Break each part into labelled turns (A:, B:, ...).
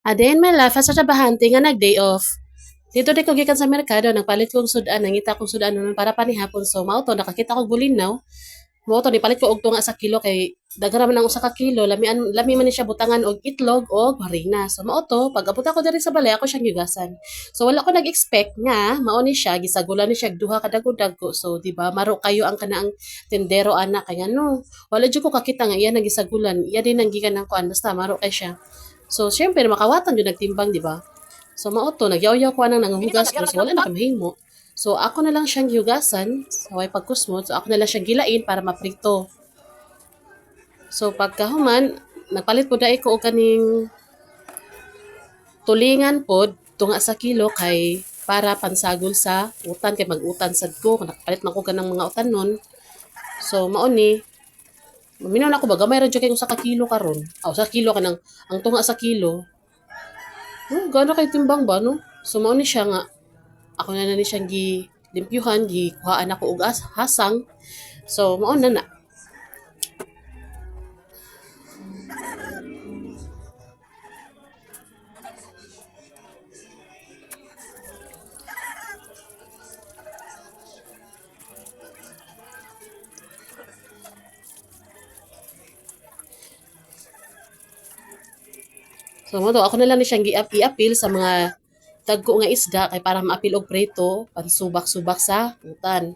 A: A day in my life sa trabahante nga nag-day off. Dito di ko gikan sa merkado, nagpalit kog sud-an, nangita kog sud-an nun para panihapon. So mao to, nakakita kog bulinaw. Mao to nipalit ko og tunga sa kilo kay daghan man ang usa ka kilo, lamian lami man ni siya butangan og itlog og harina. So mao to, pag abot ako diri sa balay ako siyang gihugasan. So wala ko nag-expect nga mao ni siya gisagulan ni siya og duha ka dagko-dagko. So di ba maro kayo ang kanaang tendero ana kay ngano wala jud ko kakita nga iya nang gisagulan, iya din ang gikan ng kuan, basta maro kay siya. So syempre makawatan jud nagtimbang, di ba? So mao to, nagyaw-yaw ko anang nanguhugas ko, so wala na kamahimo. So ako na lang siyang gihugasan sa way pagkusmod, so ako na lang siyang gilain para maprito. So pagkahuman, nagpalit po dai ko og kaning tulingan pod tunga sa kilo kay para pansagol sa utan kay mag-utan sad ko, nakapalit man ko kanang mga utan nun. So mao ni, maminaw na ako ba gamay ra jud kay usa ka kilo karon. Aw, sa kilo kanang ang tunga sa kilo. Oh, gaano kay timbang ba, no? So mao ni siya nga ako na na ni siyang gi limpyuhan, gikuhaan ako og hasang. So mao na na. So mo to, ako na lang ni siyang i-apil sa mga dagko nga isda kay para maapil og prito, pansubak-subak sa utan.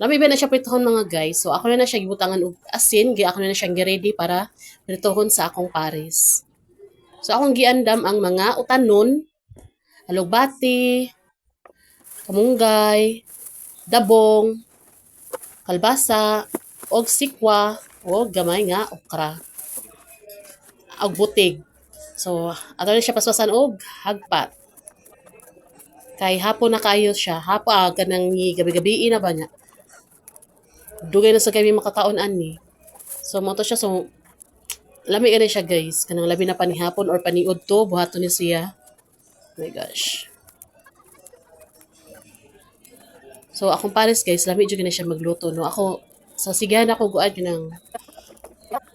A: Lami ba na siya pritohon, mga guys. So ako na na siya gibutangan og asin, gi ako na na siyang gi-ready para pritohon sa akong pares. So akong giandam ang mga utanon, alugbati, kamunggay, dabong, kalbasa, og sikwa, og gamay nga okra, og butig. So ato na siya paspasan og hagpat. Kay hapon na kaayo siya, hapon kanang gabi-gabii na ba niya. Dugay na sa kami makakaon ani. So mo to siya, so lami gani siya, guys, kanang labi na panihapon or paniud to buhaton ni siya. Oh my gosh. So akong pares, guys, lami jud gani siya magluto, no. Ako sa sigahan ako guan kanang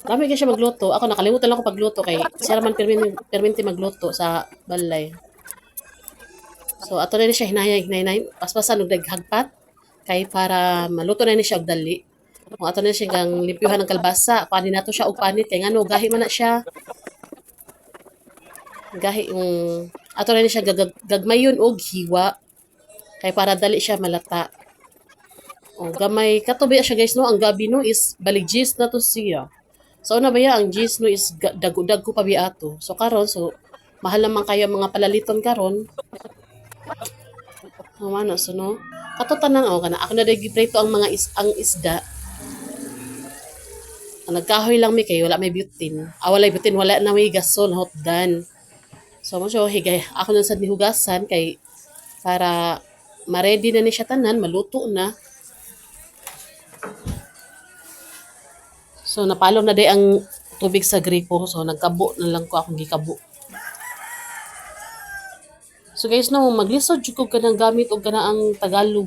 A: lami kay siya magluto. Ako nakalimutan lang ko pagluto kay siya raman permente magluto sa balay. So ato na ni siya hinayang hinay paspasan og daghagpat kay para maluto na ni siya og dali. Kung ato na siya gang limpyuhan ng kalbasa, kuhanin nato siya og panit kay ngano gahi man na siya. Gahi yung ato na ni siya gagmayon og hiwa kay para dali siya malata. O gamay katubi siya, guys, no, ang gabi, no, is balig gis na to siya. So una ba ya ang gis, no, is dago-dago pa biya ato. So karon, so mahal naman kayo ang mga palaliton karon. Oh, ano so no. Kato tanan oh kana ako na dai giprito ang mga ang isda. Ang nagkahoy lang mi kay wala may butane. Ah, wala butane, wala na may gasol hot done. So mo siya higay ako na sad nihugasan kay para ma-ready na ni siya tanan, maluto na. So napalong na day ang tubig sa gripo. So nagkabo na lang ko akong gikabo. So guys, no, maglisod jud ko kanang gamit og kana ang Tagalog.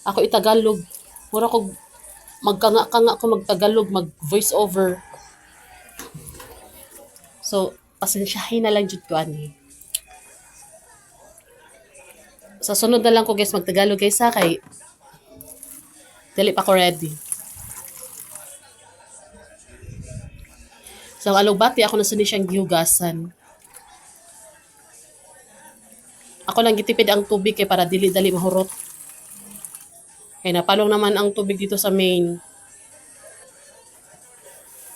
A: Ako i-Tagalog. Mura ko magkanga-kanga ko mag-Tagalog, mag voice over. So pasensyahin na lang jud ko ani. Sa sunod na lang ko, guys, mag-Tagalog, guys, ha, kay dili pa ko ready. So ang alugbati ako na sa ni siyang gihugasan. Ako lang gitipid ang tubig kay para dili dali mahurot. Kay napalong naman ang tubig dito sa main.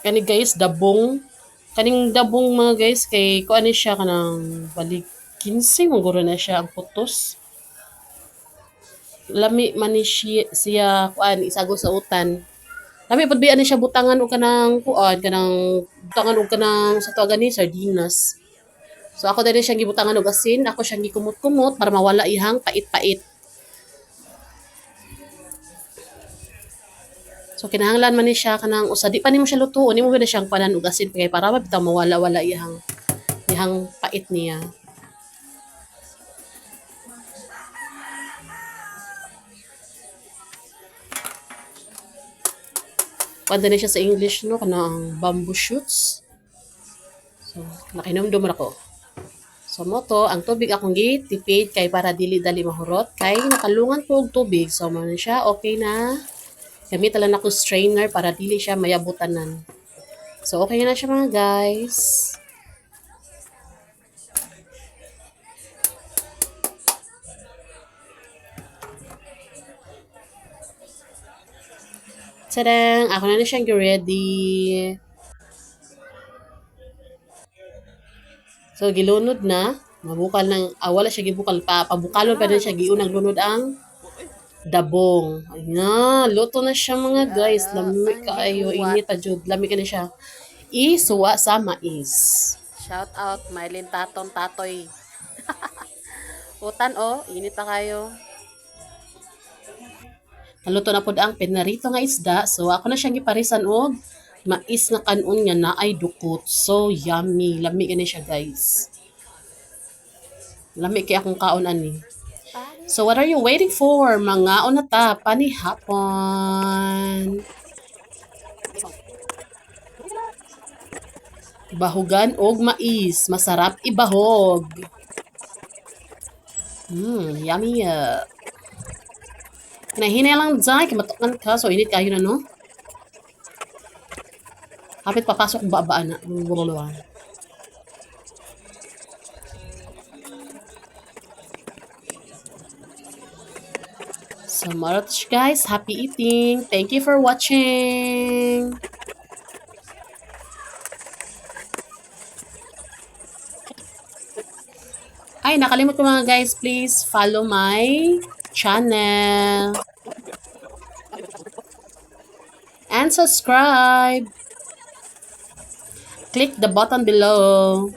A: Kani, guys, dabong. Kaning dabong, mga guys, kay kuan ni siya kanang balik 15 man guro na siya ang putos. Lami man ni siya kuan isagol sa utan. Lami pud biya ni siya butangan og kanang kuan, kanang butangan og kanang sa tawag ni sardinas. So ako dali siyang gibutangan og asin, ako siyang gikumot-kumot para mawala ihang pait-pait. So kinahanglan man ni siya kanang usa di pa nimo siya lutuon, nimo na siyang panan og asin kay para ba bitaw mawala-wala ihang ihang pait niya. Kuan ni siya sa English, no, kanang bamboo shoots. So nakinomdom ra ko. So mao to, ang tubig akong gitipid kay para dili dali mahurot kay nakalungan ko og tubig. So mao na siya, okay na. Gamit lang ako strainer para dili siya mayabutanan. So okay na siya, mga guys. Tadang! Ako na siyang ready. So gilunod na, mabukal ng ah, wala siya gibukal pa, pabukalon pa din siya, giunang lunod ang dabong. Ay na, luto na siya, mga guys. Lami kaayo, init pa jud. Lami ka na siya. Isuwa sa mais.
B: Shout out, Mylene Taton Tatoy. Utan oh, init pa kayo.
A: Naluto na pod ang pinarito nga isda. So ako na siyang giparisan og mais nga kanon nga naay dukot. So yummy. Lami gani siya, guys. Lami kay akong kaon ani. So what are you waiting for? Mangaon na ta panihapon. Bahugan og mais. Masarap ibahog. Yummy. Hinahinay lang dyan, kay matukan ka. So, init kayo na, no? Hapit papasok ang baabaan na. Blablabla. So, much, guys. Happy eating. Thank you for watching. Ay, nakalimot ko, mga guys. Please follow my channel. And subscribe. Click the button below.